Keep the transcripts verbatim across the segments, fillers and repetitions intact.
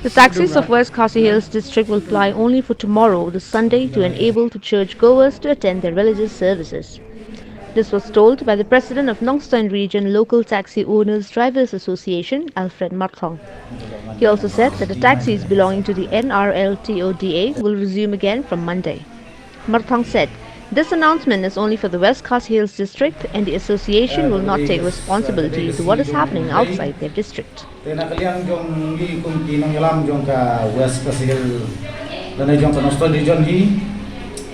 The taxis of West Khasi Hills district will ply only for tomorrow, the Sunday, to enable to church goers to attend their religious services. This was told by the president of Nongstoin Region Local Taxi Owners Drivers Association, Alfred Marthong. He also said that the taxis belonging to the N R L T O D A will resume again from Monday. Marthong said this announcement is only for the West Khasi Hills district and the association will not take responsibility to what is happening outside their district. Te na ka liang jong ngi kum ki nongïalam jong ka West Khasi Hills lane jong ka Nongstoin Region hi,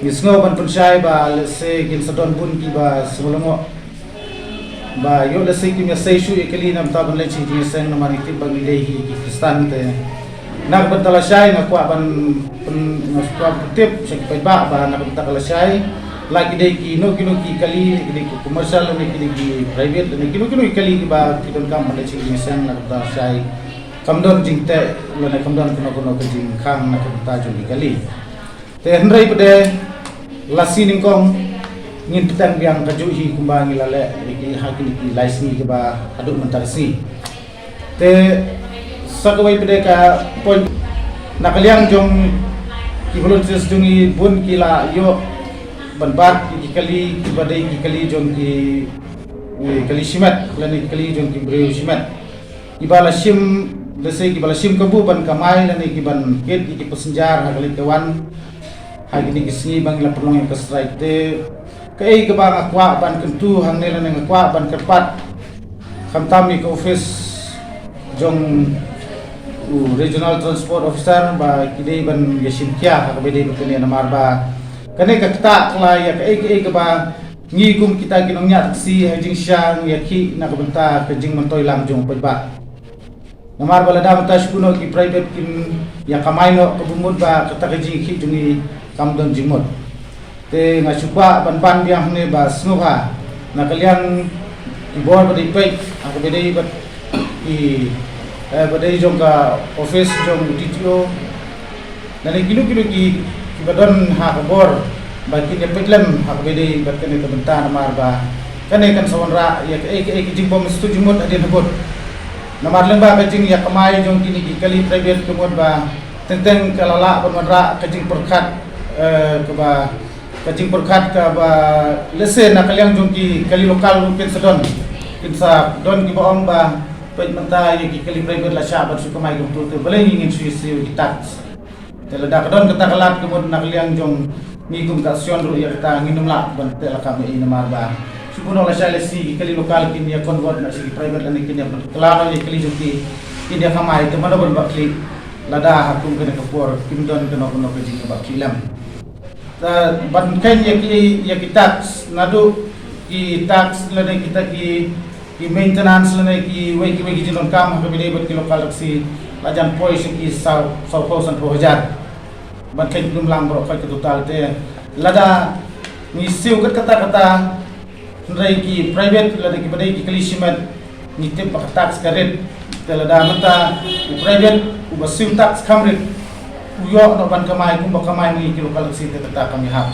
ngi sngew ban pynshai ba lehse kin sa don bun kiba sngewlyngngoh ba ïoh lehse kim ïasei shuh ïa kali na bynta ban leit sha ki jingïaseng namar ngi tip ba ngi dei hi ki Khristan. Te na ka bynta lashai nga kwah ban pyn, nga kwah ban tip sha ki paidbah ba na ka bynta ka lashai, la ki dei kino kino ki kali, ki dei ki commercial lane ki dei ki private lane kino kino ki kali kiba ki donkam ban leit sha ki jingïaseng, na ka bynta lashai kam don jingteh lane kam don kano kano ka jingkhang na ka bynta jong ki kali. Te hynrei pat de lashai nyngkong ngin pynthikna biang kajuh hi kumba ngi la leh ha kine ki lai sngi kiba haduh mynta ka sngi. Te sa kawei pat de ka point, na ka liang jong ki volunteers jong ngi bun ki la ïoh ban bat ki kali kiba dei ki kali jong ki, eh, kali shimet lane ki kali jong ki briew shimet. Kiba la shim, lehse kiba la shim kabu ban kamai lane kiban kit ïa ki passenger ha ka leit ka wan ha kine ki sngi ba ngi la pynlong ïa ka strike. Te kaei kaba nga kwah ban kyntu hangne lane nga kwah ban kyrpad khamtam ïa ka office jong u Regional Transport Officer ba ki dei ban ïashim khia ha kaba dei ba kane namar ba kane ka ktah kylla ïa kaei kaei kaba ngi kum kita ki nongñiah taxi ha jingshisha ngi ïakhih na ka bynta ka jingmyntoi lang jong u paidbah. Namar ba lada mynta shu kynnoh ki private kin ïa kamai noh, ka bym mut ba kata ka jingïakhih jong ngi kam don jingmut. Te nga shu kwah ban ban biang hangne ba sngewbha na ka liang ki bor ba dei peit ha kaba dei bad ki, eh, ba dei jong ka office jong u D T O. Lane kino kino ki, kiba don ha ka bor ba kin ïa peit lem ha kaba dei bad kane ka bynta namar ba kane kan sa wanrah ïa kaei kaei ka jingbym sngewthuh jingmut hadien habud. Namar lyngba ka jingïakamai jong kine ki kali private ka mut ba teng teng ka la lah ban wanrah ka jingpyrkhat, eh, kaba, ka jingpyrkhat kaba lehse na ka liang jong ki kali local ruh kin sa don, kin sa don kiba ong ba peit mynta ïa ki kali private la shah ban shu kamai kumto, te balei ngi ngin shu ïasiew ïa ki tax. Te lada ka don kata ka lad ka mut na ka liang jong ngi kum ka association ruh ïa kata ngin ym lah ban teh lakam ïa i namar ba shu kynnoh lashai lashisngi ki kali local kin ïa convert na sha ki private lane kin ïa kylla noh ïa ki kali jong ki, kin ïa kamai, te mano ban bakhlieh lada ha kum kane ka por kim don kano kano ka jingbakhlieh lem. Te ban kheiñ ïa ki, ïa ki tax, naduh ki tax lane kita ki, ki maintenance lane kiwei kiwei ki jingdonkam ha kaba ïadei bad ki local taxi, la jan poi sha ki saw, sawphew sanphew hajar. Ban kheiñ khlem lang baroh khoit ka total, te lada ngi siew kat kata kata, hynrei ki private lada kiba dei ki kali shimet ngi tip ba ka tax ka rit. Te lada mynta u private uba siew tax kham rit u ïoh noh ban kamai kumba kamai ma ngi ki local taxi, te kata kam ïahap.